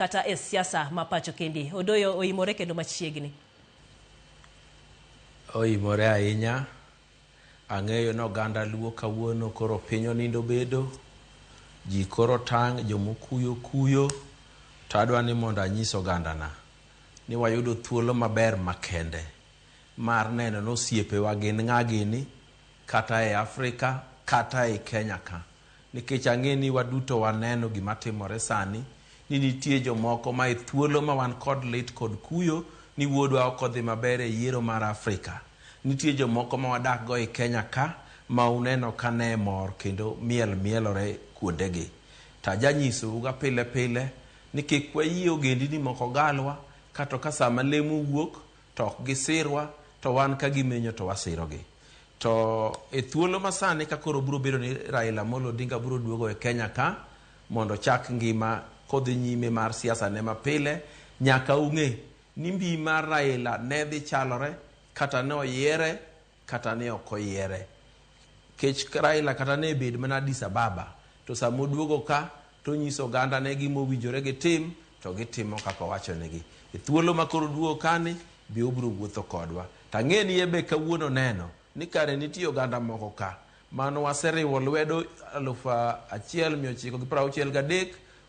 Kata e siasa ma pacho kendi. Odoyo oimore kendo machiegni. Oimore ahinya. Ang'eyo ni oganda Luo kawuono koro piny onindo bedo. Ji koro tang', jomokuyo kuyo. To adwa ni mondo anyis ogandana ni wayudo thuolo maber makende mar neno ni osiepewa gin ng'a gini kata e Afrika kata e Kenya ka. Nikech ang'e ni waduto waneno gima timore sani, ni nitie jomoko ma e thuolo ma wan kod lit kod kuyo ni wuodwa ok odhi maber e yiero mar Afrika. Nitie jomoko ma wadak go e Kenya ka ma uneno ka ne mor kendo miel mielore kuondegi. To ajanyisou ga pile pile ni kik wayie ogendini moko galwa kato ka sama lemo wuok to ok gisirwa to wan ka gimenyo to wasirogi. To e thuolo masani ka koro biro bedo ni Raila Amolo Odinga biro duogo e Kenya ka mondo ochak ngima kodhi nyime mar siasa ne mapile, nyaka ung'e ni mbi mar Raila ne dhi chalore kata ne oyiere kata ne ok oyiere. Kech Raila kata ne bed mana Addis Ababa to sama oduogo ka to onyiso oganda ne gima owinjore gitim to gitimo kaka owachonegi. E thuolo ma koro oduogo kani be obiro wuotho kodwa. To ang'e ni ebe kawuono neno ni kare nitie oganda moko ka mano waseriwo lwedo 1963,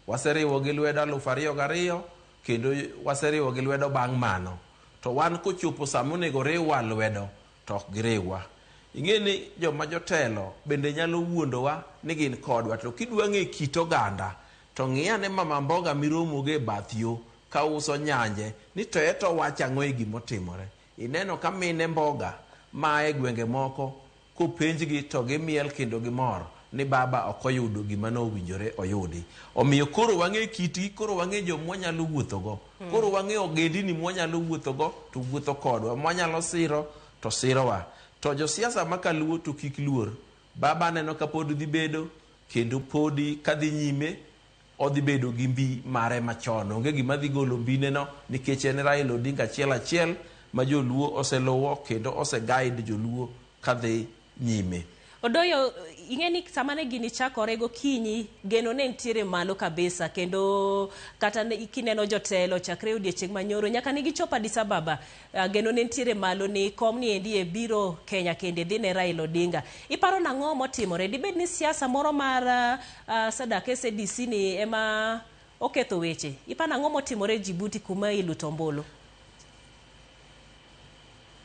waseriwo gi lwedo 2002, kendo waseriwo gi lwedo bang' mano. To wan kochopo sama onego riwwa lwedo to ok giriwwa. Ing'e ni joma jotelo bende nyalo wuondowa ni gin kodwa to kidwa ng'e kit oganda to ng'i ane mama mboga miromogo e bath yo ka uso nyanje ni to eto owacho ang'o e gima otimore. Ineno ka mine mboga ma e gwenge moko kopenjgi to gimiel kendo gimor ni baba ok oyudo gima nowinjore oyudi. Omiyo koro wang'e kitgi, koro wang'e joma wanyalo wuothogo. Koro wang'e ogendini mwanyalo wuothogo to wuotho kodwa, mwanyalo siro to sirowa. To josiasa ma kaluo to kik luor. Baba aneno ka pod dhi bedo kendo podi kadhi nyime odhi bedo gi mbi mare machon. Onge gima dhi golo mbineno nikech en Raila Odinga achiel achiel ma joluo oseluwo kendo ose guide joluo kadhi nyime. Odoyo, ing'e ni sama ne gini chakore gokinyi, geno ne nitiere malo kabisa kendo kata ne, kineno jotelo chakre odiechieng' manyoro nyaka ne gichopo Addis Ababa, geno ne nitiere malo ni kom ni endi e biro Kenya kende dhi ne Raila Odinga. Iparo nang'o motimore? Dibed ni siasa moro mar SADC SADC ni ema oketho weche? Iparo nang'o motimore Djibouti kuma iluto ombulu?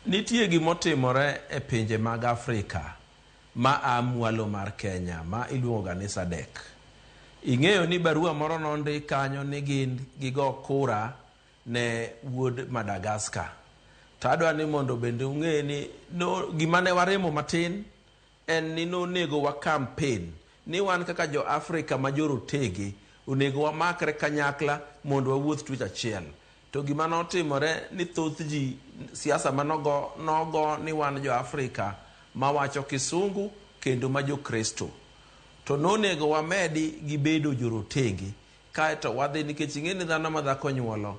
Nitie gimotimore e pinje mag Afrika ma a mwalo mar Kenya ma iluongo ga ni SADC. Ing'eyo ni barua moro nondik kanyo ni gin gigo kura ne wuod Madagascar. To adwa ni mondo bende ung'e ni no, gima ne waremo matin en ni nonego wa campaign ni wan kaka jo Afrika ma jorotege onego wamakre kanyakla mondo wawuoth twech achiel. To gima notimore ni thoth ji siasa manogo nogo ni wan jo Afrika mawacho kisungu kendo ma jo Kristo. To nonego wamedi gi bedo jorotenge kaeto wadhi nikech ing'e ni dhano ma dhako nyuolo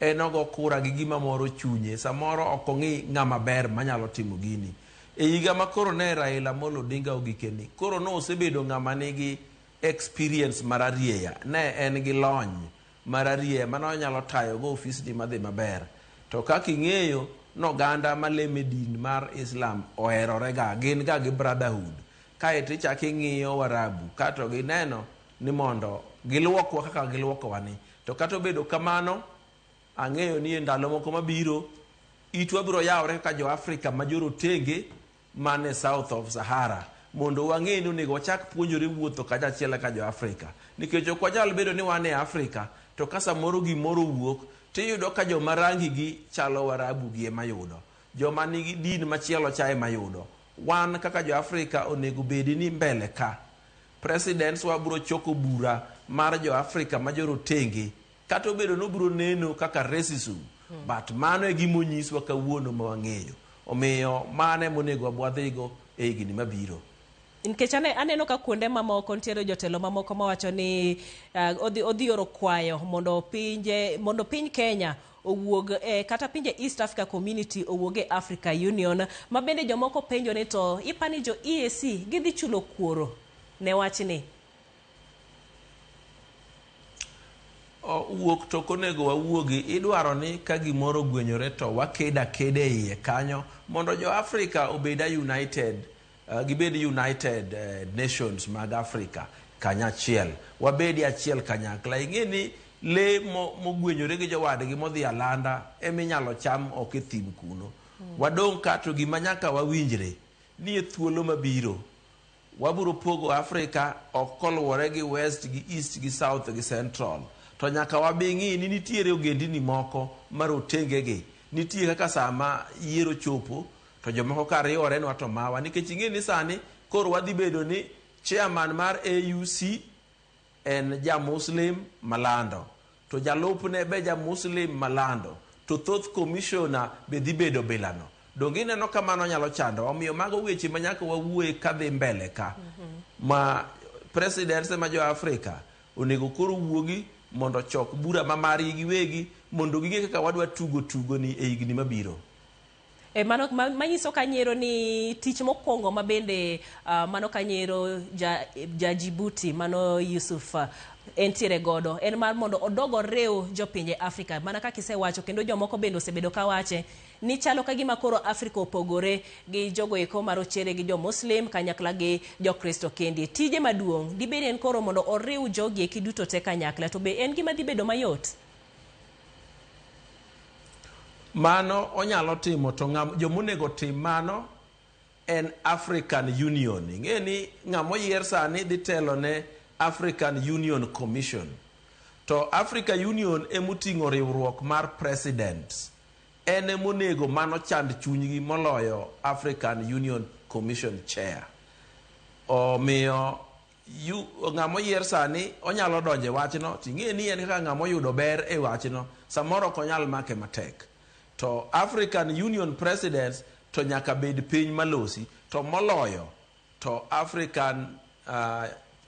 en ogo kura gi gima moro chunye samoro ok ong'i ng'ama ber manyalo timo gini. E higa ma koro ne Raila Amolo Odinga ogikeni, koro nosebedo ng'ama nigi experience mararieya, ne en gi lony mararieya mane onyalo tayo go ofisni madhi maber. To kaka ing'eyo noganda malemo e din mar Islam oherore ga, gin ga gi brotherhood. Kaeto ichako ing'iyo Warabu kato gineno ni mondo giluokwa kaka giluokowa ni. To kata obedo kamano, ang'eyo ni e ndalo moko mabiro, itwa biro yawore kaka jo Afrika ma jorotenge man e south of Sahara mondo wang'e ni onego wachak puonjore wuotho kanyachiel kaka jo Afrika. Nikech ok wanyal bedo ni wan e Afrika to ka samoro gimoro owuok tiyudo ka joma rangi gi chalo Warabu gi ema yudo. Joma nigi din machielo cha ema yudo. Wan kaka jo Afrika onego bedi ni mbele ka. Presidents wa biro choko bura mar jo Afrika ma jorotenge kata obedo ni obiro neno kaka racism, but mano e gima onyiswa kawuono ma wang'eyo. Omiyo mano ema onego wadhigo e higni mabiro. Nikech aneno ka kuonde mamoko nitiere jotelo mamoko mawacho ni odhi oro kwayo mondo pinje mondo piny Kenya owuog e, kata pinje East Africa Community owuog e Africa Union ma bende jomoko penjo ni to ipani jo EAC gidhi chulo kuoro ne wachni. Wuok to ok onego wawuogi. Idwaro ni ka gimoro ogwenyore to wakedo akeda e iye kanyo mondo jo Africa obed a united, gibed united nations mag Africa kanyachiel. Wabedi achiel kanyakla. Ing'e ni le mogwenyore gi jowadgi modhi alanda eminyalo cham ok e thim kuno. Wadong' ka to gima nyaka wawinjre ni e thuolo mabiro wabiro pogo Africa ok koluwore gi West gi East gi South gi Central. To nyaka wabing'i ni nitiere ogendini moko marotengegi. Nitie kaka sama yiero chopo to jomoko ka riwore nwa to mawa. Nikech ing'e ni sani koro wadhi bedo ni chairman mar AUC en ja Muslim malando. To jalupne be ja Muslim malando. To thoth commissioner be dhi bedo bilano. Donge ineno ka mano nyalo chando. Omiyo mago weche ma nyaka wawuoye kadhi mbele ka. Ma presidents ma jo Africa onego koro wuogi mondo chok bura ma margi giwegi mondo ging'e kaka wadwa tugo tugo ni e higni mabiro. Mano manyiso kanyiero ni tich mokwongo ma bende mano kanyiero ja Djibouti mano Yusuf entiere godo en mar mondo odog oriw jopinje Afrika mana kaka isewacho kendo jomoko bende osebedo kawache ni chalo ka gima koro Afrika opogore gi jogo eko marochere gi jo Muslim kanyakla gi jokristo kendi. Tije maduong' dibed en koro mondo oriw jogi eki duto te kanyakla, to be en gima dhi bedo mayot? Mano onyalo timo to jomonego tim mano en African Union. Ing'e ni ng'ama oyier sani dhi telo ne African Union Commission. To Africa Union emoting'o riwruok mar presidents. En emonego mano chand chunygi moloyo African Union Commission chair. Omiyo ng'ama oyier sani onyalo donjo e wachno ting'e ni en kaka ng'ama oyudo ber e wachno samoro ok onyal make matek. To African Union presidents to nyaka bed piny malosi to moloyo to African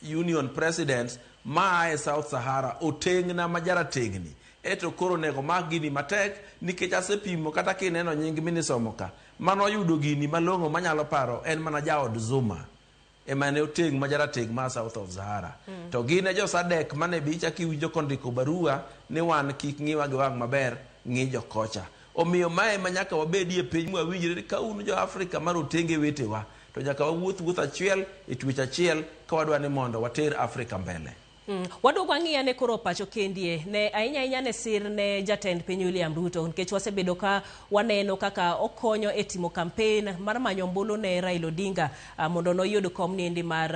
Union presidents maa e South Sahara oteng'na ma jarateng'ni eto koro onego mak gini matek nikech asepimo kata kineno nying minisomo ka mano oyudo gini malong'o manyalo paro en mana jaod Zuma ema ne oteng' ma jarateng' ma South of Sahara. To gin e jo SADC mane bi ichak iwinjo kondiko barua ni wan kik ng'iwa gi wang' maber ng'i jokocha. Omiyo mae ema nyaka wabedie piny mwawinjre ni ka un jo Afrika marotenge wetewa to nyaka wawuoth wuoth achiel e twech achiel ka wadwa ni mondo water Afrika mbele. Waduog wang'i ane koro pacho kendie ne ahinya ahinya ne sir ne jatend piny William Ruto nikech wasebedo ka waneno kaka okonyo e timo campaign mar manyo ombulu ne Raila Odinga mondo noyud kom niendi mar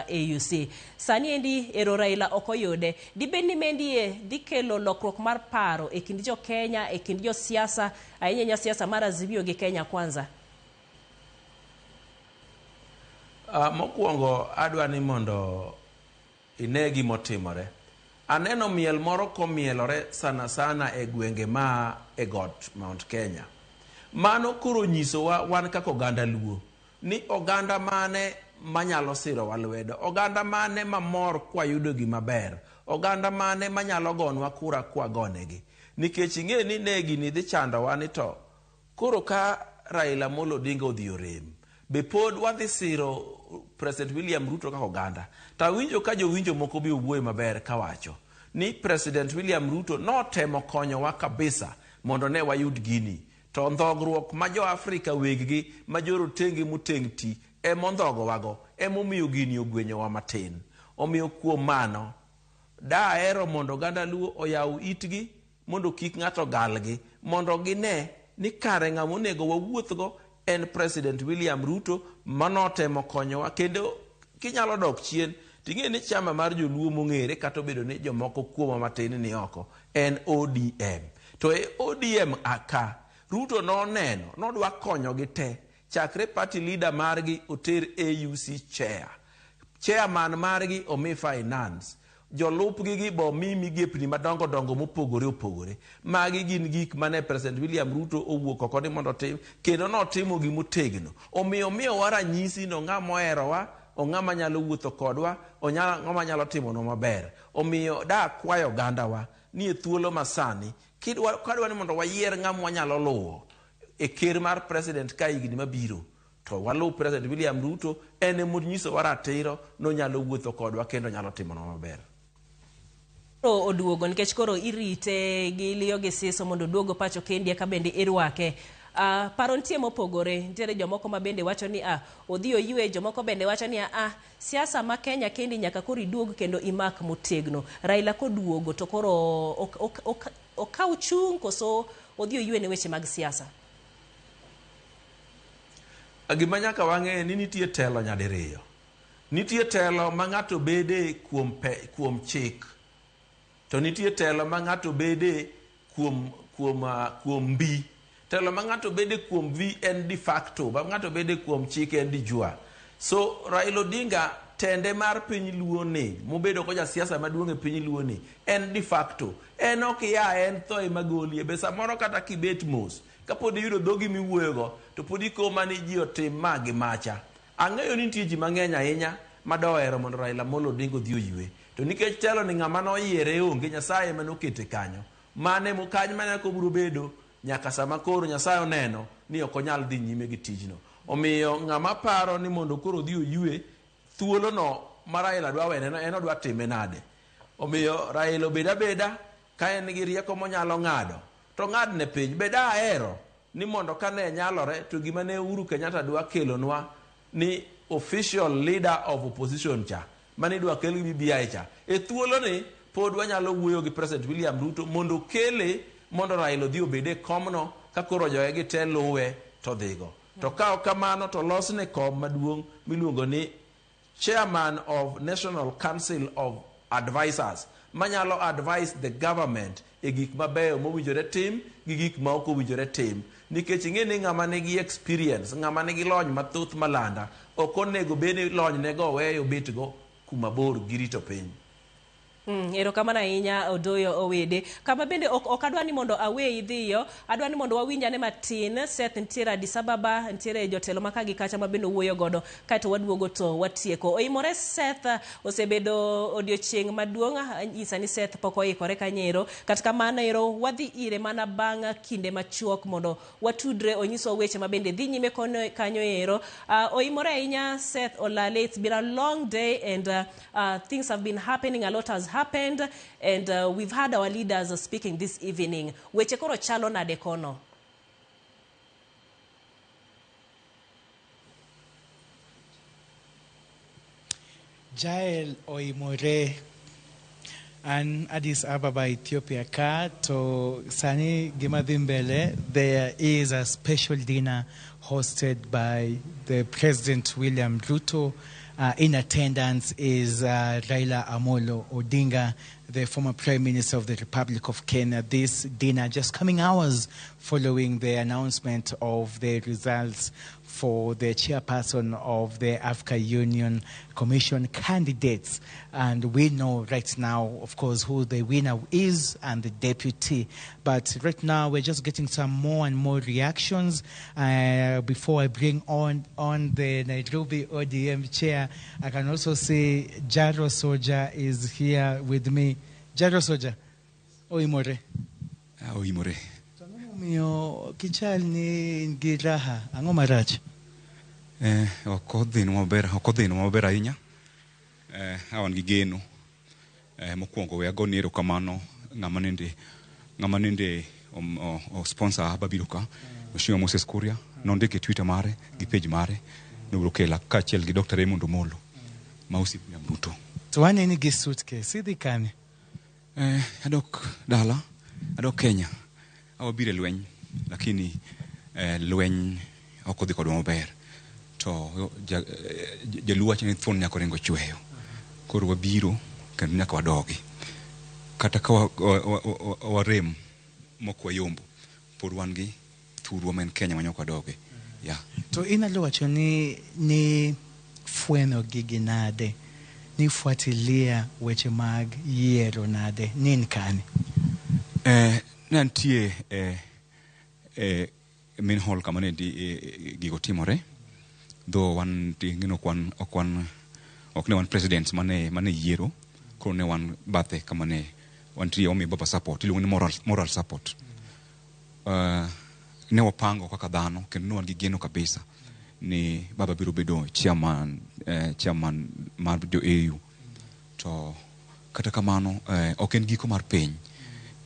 AUC. Sani endi ero Raila ok oyude. Dibed ni mendie dhi kelo lokruok mar paro e kind jo Kenya, e kind josiasa, ahinya ahinya siasa mar Azimio gi Kenya Kwanza? Mokwongo adwa ni mondo ine gimotimore. Aneno miel moro komielore sana sana e gwenge ma e got Mount Kenya. Mano koro nyisowa wan kaka oganda Luo ni oganda mane manyalo sirowa lwedo, oganda mane mamor kwayudo gima ber, oganda mane manyalo gonwa kura kwagonegi. Nikech ing'e ni ne gini dhi chandowa ni to koro ka Raila Amolo Odinga odhi orem, be pod wadhi siro President William Ruto kaka oganda? To awinjo ka jowinjo moko be owuoyo maber kawacho ni President William Ruto notemo konyowa kabisa mondo ne wayud gini. To ndhogruok ma jo Afrika weggi ma jorotenge moteng' ti emondhogowago, emomiyo gini ogwenyowa matin. Omiyo kuom mano, dahero mondo oganda Luo oyaw itgi mondo kik ng'ato galgi, mondo gine ni kare ng'ama onego wawuothgo en President William Ruto manotemo konyowa. Kendo kinyalo dok chien ting'e ni chama mar joluo mong'ere kata obedo ni jomoko kuomwa matin ni oko en ODM. To e ODM aka Ruto noneno nodwa konyogi te chakre party leader margi oter AUC chair, chairman margi omi finance, jolupgi gi bo mi migepni madongo dongo mopogore opogore. Magi gin gik mane President William Ruto owuok oko ni mondo otim, kendo notimo gimotegno. Omiyo miyowa ranyisi no ng'ama oherowa, ong'ama nyalo wuotho kodwa, ong'ama nyalo timonwa maber. Omiyo da akwayo ogandawa ni e thuolo masani, kadwa ni mondo wayier ng'ama wanyalo luwo e ker mar president ka higni mabiro, to waluw President William Ruto, en emonyisowa ratiro nonyalo wuotho kodwa kendo nyalo timonwa maber. Oduogo nikech koro irite gi liyo gi siso mondo oduogo pacho kendi eka bende irwake. Paro nitie mopogore, nitiere jomoko ma bende wacho ni odhi oywe, jomoko bende wacho ni siasa ma Kenya kendi nyaka koro iduog kendo imak motegno. Raila koduogo to koro okaw chung' koso odhi oywe ne weche mag siasa? Gima nyaka wang'e ni nitie telo nyadiriyo. Nitie telo ma ng'ato bede kuom chik, to nitie telo ma ng'ato bede kuom mbi. Telo ma ng'ato bede kuom mbi en de facto, ma ng'ato bede kuom chik en de jure. So Raila Odinga tende mar piny Luo ni, mobedo ko jasiasa maduong' e piny Luo ni, en de facto. En ok ya, en tho ema golie. Be samoro kata kibet mos, kapod iyudo dhogi miwuoyogo, to pod ikoma ni ji otim ma gi macha. Ang'eyo ni nitie ji mang'eny ahinya madohero mondo Raila Amolo Odinga odhi oywe. To nikech telo ni ng'ama noyiere onge, Nyasaye ema nokete kanyo. Mane kanyo mane kobiro bedo nyaka sama koro Nyasaye oneno ni ok onyal dhi nyime gi tijno. Omiyo ng'ama paro ni mondo koro odhi oywe, thuolono ma Raila dwa wene no, en odwa time nade? Omiyo Raila obed abeda ka en gi rieko monyalo ng'ado, to ng'adne piny. Bed ahero ni mondo kane nyalore to gima ne Uhuru Kenyatta dwa kelonwa ni official leader of opposition cha mane idwa kel gi BBI cha, e thuoloni pod wanyalo wuoyo gi President William Ruto mondo okele mondo Raila odhi obed e komno ka koro joge te luwe to dhigo. To ka ok kamano to losne kom maduong' miluongo ni Chairman of National Council of Advisors manyalo advise the government e gik mabeyo mowinjore tim gi gik ma ok owinjore tim. Nikech ing'e ni ng'ama nigi experience, ng'ama nigi lony mathoth malanda, ok onego bed ni lony nego oweyo betgo kuma bor gi rito piny. Erokamano ahinya Odoyo Owede. Kama bende ok adwa ni mondo aweyi dhiyo, adwa ni mondo wawinj ane matin. Seth nitiere Addis Ababa, nitiere jotelo ma ka gi kacha ma bende owuoyo godo, kaeto waduogo to watieko. Oimore Seth osebedo odiochieng' maduong', nyisa ni Seth pok oikore kanyo. Kata kamano ero wadhi ire mana bang' kinde machuok mondo watudre, onyiswa weche ma bende dhi nyime kono kanyo ero. Oimore ahinya Seth Olale, it's been a long day and things have been happening, a lot has happened, and we've had our leaders speaking this evening. Weche koro chalo nade kono? Jael Oimore, an Addis Ababa, Ethiopia ka, to sani gima dhi mbele, there is a special dinner hosted by the President William Ruto. In attendance is Raila Amolo Odinga, the former Prime Minister of the Republic of Kenya. This dinner just coming hours following the announcement of the results for the chairperson of the Africa Union Commission candidates. And we know right now, of course, who the winner is and the deputy. But right now, we're just getting some more and more reactions. Before I bring on the Nairobi ODM chair, I can also see Jaro Soja is here with me. Jaro Soja, oimore. Oimore. To ang'o momiyo kichal ni in gi raha, ang'o marach? Ok odhinwa maber, ok odhinwa maber ahinya. Wan gi geno. Mokwongo we agoni erokamano ng'ama nende o sponsor babiro ka. Mheshimiwa Moses Kuria nondiko e Twitter mare gi page mare nobiro kela kaachiel gi Dr. Raymond Omolo ma osiep William Ruto. To waneni gi suitcase, idhi kanye? Adok dala, adok Kenya. Awabiro e lweny, lakini lweny ok odhi kodwa maber. To jaluo wacho ni thuon nyaka ringo chweyo. Koro wabiro kendo nyaka wadogi. Kata ka warem mok wayombo, pod wan gi thurwa ma en Kenya ma nyaka wadogi. Yeah. To inyalo wacho ni fwenyo gigi nade? Ni fuatilia weche mag yiero nade? Ni in kanye? Ne antie main hall kama ne gigo timore. Though wan ing'eni ok ne wan presidents mane yiero, koro ne wan bathe kama ne wantie wamiyo baba support, iluongo ni moral support. Ne wapango kaka dhano kendo ne wan gi geno kabisa ni baba biro bedo chairman mar jo AU. To Kata kamano, ok en giko mar piny.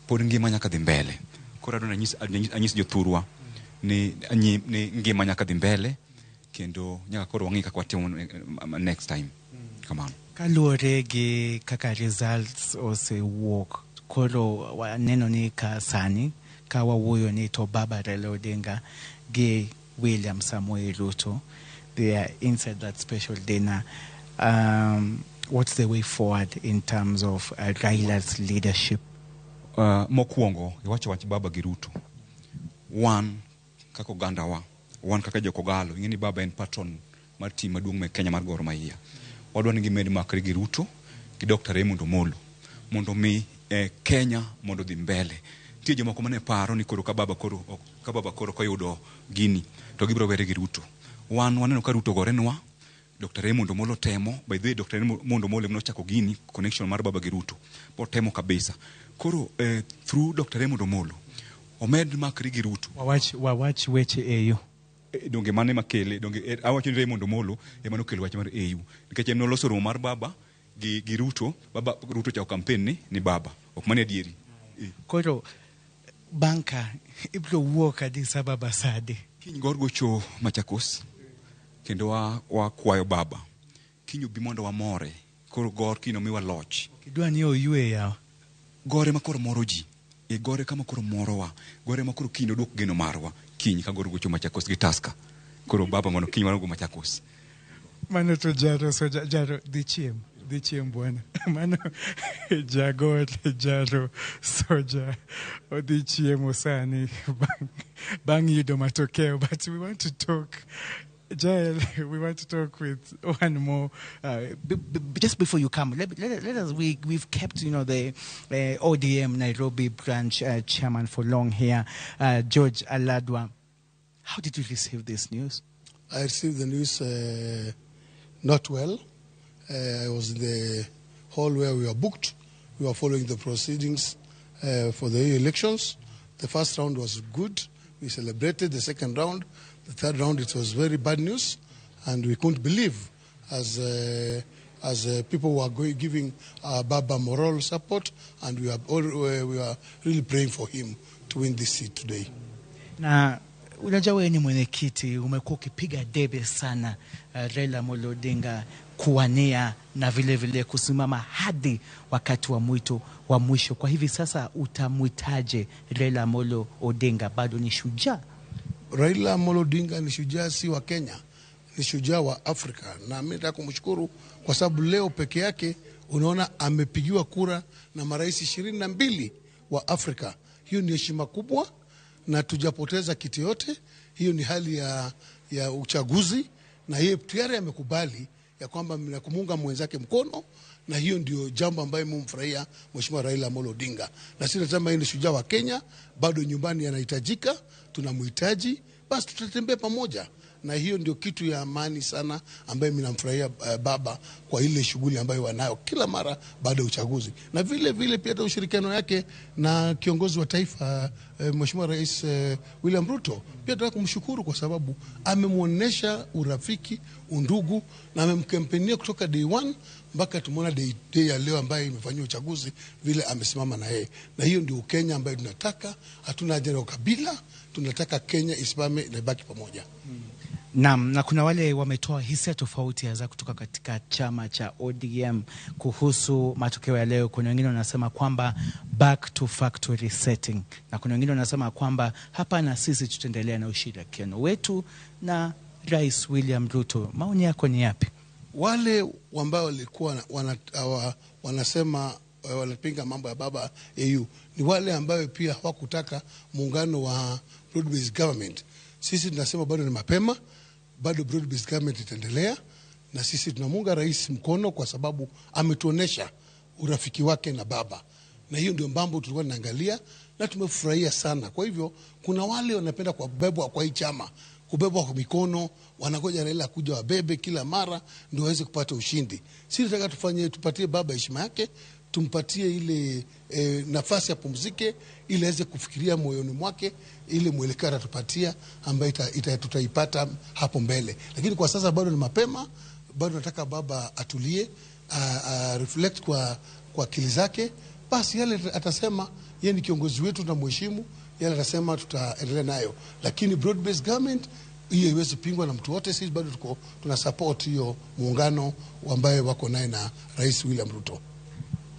Pod ngima nyaka dhi mbele. Koro adwa ni anyis jothurwa ni ngima nyaka dhi mbele, kendo nyaka koro wang'i kaka watimo next time. Kamano. Kaluwore gi kaka results osewuok, koro waneno ni ka sani ka wawuoyo ni to Baba Raila Odinga gi William Samoei Ruto, they are inside that special dinner. What's the way forward in terms of Raila's leadership? Mokwongo, iwacho wach Baba gi Ruto. Wan kaka ogandawa, wan kaka jokogalo, ing'e ni Baba en patron mar team maduong' me Kenya mar Gor Mahia. Wadwa ni gimed makre gi Ruto gi Dr. Raymond Omolo mondo mi Kenya mondo dhi mbele. Nitie jomoko mane paro ni koro ka Baba koro koyudo gini to gibiro were gi Ruto. Wan waneno ka Ruto gorenwa, Dr. Raymond Omolo temo, by the way Dr. Raymond Omolo ema nochako gini connection mar Baba gi Ruto. Botemo kabisa. Koro through Dr. Raymond Omolo omed makre gi Ruto. Wawach weche AU. Donge mane makele, donge awacho ni Raymond Omolo ema nokelo wach mar AU. Nikech en noloso romo mar Baba gi Ruto, Baba Ruto chako campaign ni Baba. Ok mane adieri. Koro banka ibiro wuok Addis Ababa sadi. Kiny Gor gocho Machakos kendo wakwayo Baba. Kiny obi mondo wamore. Koro Gor kiny omiwa loch. Idwa ni oywe yawa. Gore ma koro moro ji. E gore kama koro morowa. Gore ma koro kiny oduok geno marwa. Kiny ka Gor gocho Machakos gi Tusker. Koro Baba mondo kiny warogo Machakos. Mano to Jaro, so Jaro dhi chiem. Dhi chiem bwana. Mano Jagor Jaro Soja odhi chiemo sani bang' yudo matokeo. But we want to talk, Jael, we want to talk with one more. Just before you come, let us. We've kept, the ODM Nairobi branch chairman for long here, George Aladwa. How did you receive this news? I received the news not well. I was in the hall where we were booked. We were following the proceedings for the elections. The first round was good. We celebrated the second round. The third round, it was very bad news, and we couldn't believe as people were giving Baba moral support, and we are really praying for him to win this seat today. Na unajua wewe ni mwenyekiti, umekuwa ukipiga debe sana Raila Amolo Odinga kuwania na vile vile kusimama hadi wakati wa mwito wa mwisho. Kwa hivi sasa utamwitaje Raila Amolo Odinga? Bado ni shujaa? Raila Amolo Odinga ni shujaa si wa Kenya, ni shujaa wa Afrika. Na mimi nataka kumshukuru kwa sababu leo peke yake unaona amepigiwa kura na marais 22 wa Afrika. Hiyo ni heshima kubwa na tujapoteza kiti yote. Hiyo ni hali ya uchaguzi, na yeye tayari amekubali ya kwamba kumuunga mwenzake mkono, na hiyo ndio jambo ambayo mumfurahia Mheshimiwa Raila Amolo Odinga. Na sisi tunasema yeye ni shujaa wa Kenya, bado nyumbani anahitajika, tunamhitaji, basi tutatembea pamoja. Na hiyo ndio kitu ya amani sana ambayo mimi namfurahia Baba kwa ile shughuli ambayo wanayo kila mara baada ya uchaguzi. Na vile vile pia ushirikiano yake na kiongozi wa taifa Mheshimiwa Rais William Ruto, pia tunataka kumshukuru kwa sababu amemuonesha urafiki, undugu, na amemkampenia kutoka day one mpaka tumeona day ya leo ambayo imefanywa uchaguzi vile amesimama na yeye. Na hiyo ndio Kenya ambayo tunataka. Hatuna haja ya ukabila, tunataka Kenya isimame na ibaki pamoja. Naam, na kuna wale wametoa hisia tofauti hasa kutoka katika chama cha ODM kuhusu matokeo ya leo. Kuna wengine wanasema kwamba back to factory setting, na kuna wengine wanasema kwamba hapana, sisi tutaendelea na ushirikiano wetu na Rais William Ruto. Maoni yako ni yapi? Wale ambao walikuwa wanasema wanapinga mambo ya Baba AU ni wale ambao pia hawakutaka muungano wa broad-based government. Sisi tunasema bado ni mapema, bado broad-based government itaendelea, na sisi tunamunga rais mkono kwa sababu ametuonesha urafiki wake na Baba. Na hiyo ndio mambo tulikuwa tunaangalia na tumefurahia sana. Kwa hivyo kuna wale wanapenda kubebwa kwa hii chama, kubebwa kwa mikono, wanangoja Raila kuja wabebe kila mara ndio waweze kupata ushindi. Sisi tunataka tupatie Baba heshima yake, tumpatie ile nafasi apumzike ili aweze kufikiria moyoni mwake ile mwelekeo atatupatia ambayo tutaipata hapo mbele. Lakini kwa sasa bado ni mapema, bado nataka Baba atulie, reflect kwa akili zake, basi yale atasema, yeye ni kiongozi wetu, tunamheshimu, yale atasema tutaendelea nayo, lakini broad based government hiyo haiwezi pingwa na mtu wote. Sisi bado tuko tuna support hiyo muungano ambaye wako naye na Rais William Ruto.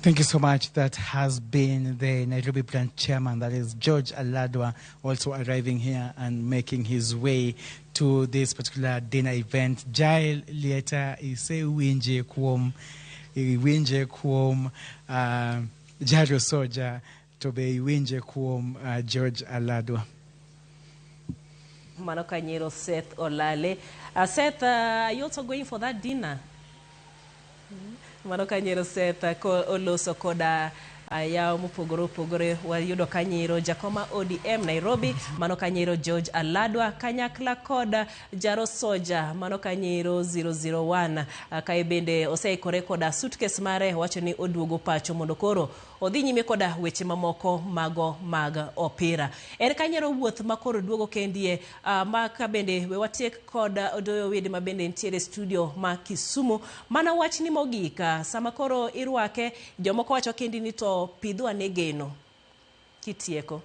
Thank you so much. That has been the Nairobi branch chairman, that is George Aladwa, also arriving here and making his way to this particular dinner event. Jael Lieta isewinje kuom iwinje kuom Jaro Soja to be iwinje kuom George Aladwa. Mano Kanyero Seth Olale. Seth, are you also going for that dinner? Mano Kanyero Seth ko oloso koda yawo mopogore opogore wayudo Kanyero jakoma ODM Nairobi, mano Kanyero George Aladwa kanyakla koda Jaro Soja, mano Kanyero 001. Kae bende oseikore koda suitcase mare, wacho ni oduogo pacho mondo koro odhi nyime koda weche mamoko mago mag opira. En Kanyero wuoth ma koro duogo kendie ma ka bende we watiek kod Odoyo Wede ma bende nitiere studio ma Kisumu. Mana wachni mogik, sama koro irwake, jomoko wacho kendi ni to pidho ane geno kitieko.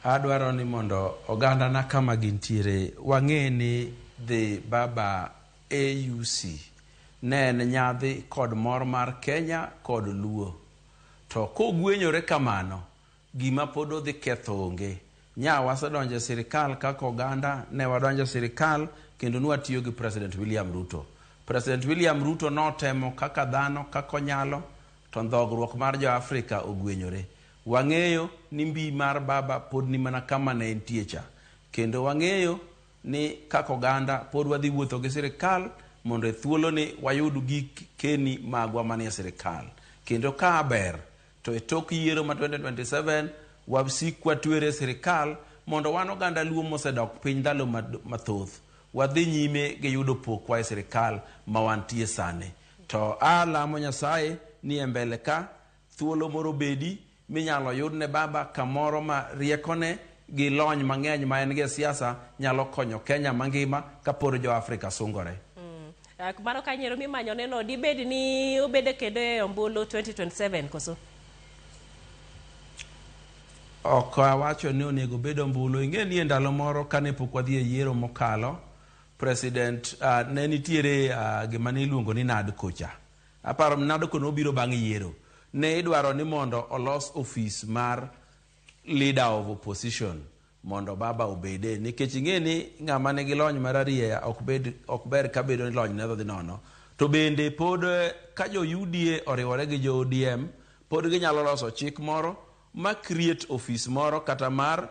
Adwaro ni mondo ogandana kama gintiere wang'e ni dhi baba AUC ne en nyadhi kod mor mar Kenya kod Luo. To kogwenyore kamano, gima pod odhi ketho onge. Nya wasedonjo e sirikal kaka oganda, ne wadonjo e sirikal kendo nwatiyo gi President William Ruto. President William Ruto notemo kaka dhano kaka onyalo, to ndhogruok mar jo Afrika ogwenyore. Wang'eyo ni mbi mar baba pod ni mana kama ne entie cha. Kendo wang'eyo ni kaka oganda pod wadhi wuotho gi sirikal mondo e thuolo ni wayud gik keni magwa manie sirikal. Kendo ka ber, to e tok yiero ma 2027 wasik watwere sirikal mondo wan oganda Luo mosedok piny ndalo mathoth wadhi nyime gi yudo pokwa e sirikal ma wantie sani. To alamo Nyasaye ni e mbele ka thuolo moro bedi minyalo yudne baba kamoro ma riekone gi lony mang'eny ma en go e siasa nyalo konyo Kenya mangima kapod jo Afrika sungore. Mano Kanyero mimanyo neno dibed ni obede kendo e ombulu 2027 koso? Ok awacho ni onego bed ombulu. Ing'e ni e ndalo moro kane pok wadhi e yiero mokalo, president ne nitiere gima ne iluongo ni NADCO cha. Aparo NADCO nobiro bang' yiero. Ne idwaro ni mondo olos ofis mar leader of opposition mondo baba obede nikech ing'e ni ng'ama nigi lony mararieya ok bed ok ber ka bedo ni lony ne dhi nono. To bende pod ka jo UDA oriwore gi jo ODM pod ginyalo loso chik moro ma create office moro kata mar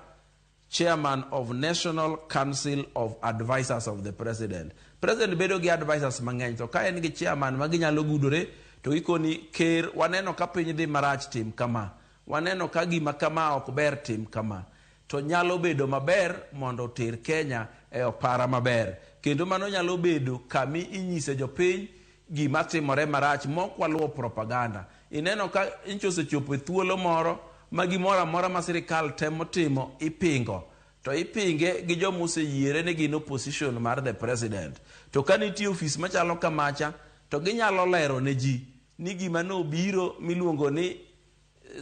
chairman of National Council of Advisors of the President. President bedo gi advisors mang'eny to ka en gi chairman ma ginyalo gudore to gikoni ker waneno ka piny dhi marach tim kama, waneno ka gima kama ok ber tim kama. To nyalo bedo maber mondo oter Kenya e opara maber. Kendo mano nyalo bedo kami inyise jopiny gima timore marach mok waluwo propaganda. Ineno ka nchi osechopo e thuolo moro ma gimoro amora ma sirikal temo timo ipingo. To ipinge gi joma oseyiere ni gin opposition mar the president. To ka nitie ofis machalo kamacha, to ginyalo lero ne ji ni gima nobiro miluongo ni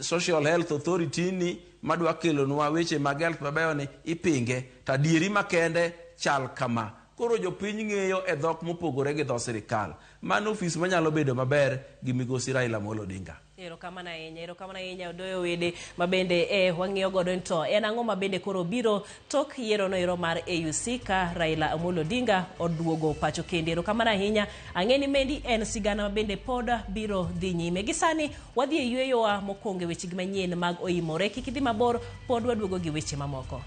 Social Health Authority ni madwa kelonwa weche mag health mabeyo ni ipinge, to adieri makende chal kama. Koro jopiny ng'eyo e dhok mopogore gi dho sirikal. Mano ofis manyalo bedo maber gi migosi Raila Amolo Odinga. Erokamano ahinya, erokamano ahinya Odoyo Wede ma bende wang'iyo godo ni to en ang'o ma bende koro biro tok yiero no ero mar AUC ka Raila Amolo Odinga oduogo pacho kende. Erokamano ahinya, ang'e ni mendi en sigana ma bende pod biro dhi nyime. Gi sani wadhi e yueyowa mokwongo e weche gi manyien mag oimore. Kik idhi mabor, pod waduogo gi weche mamoko.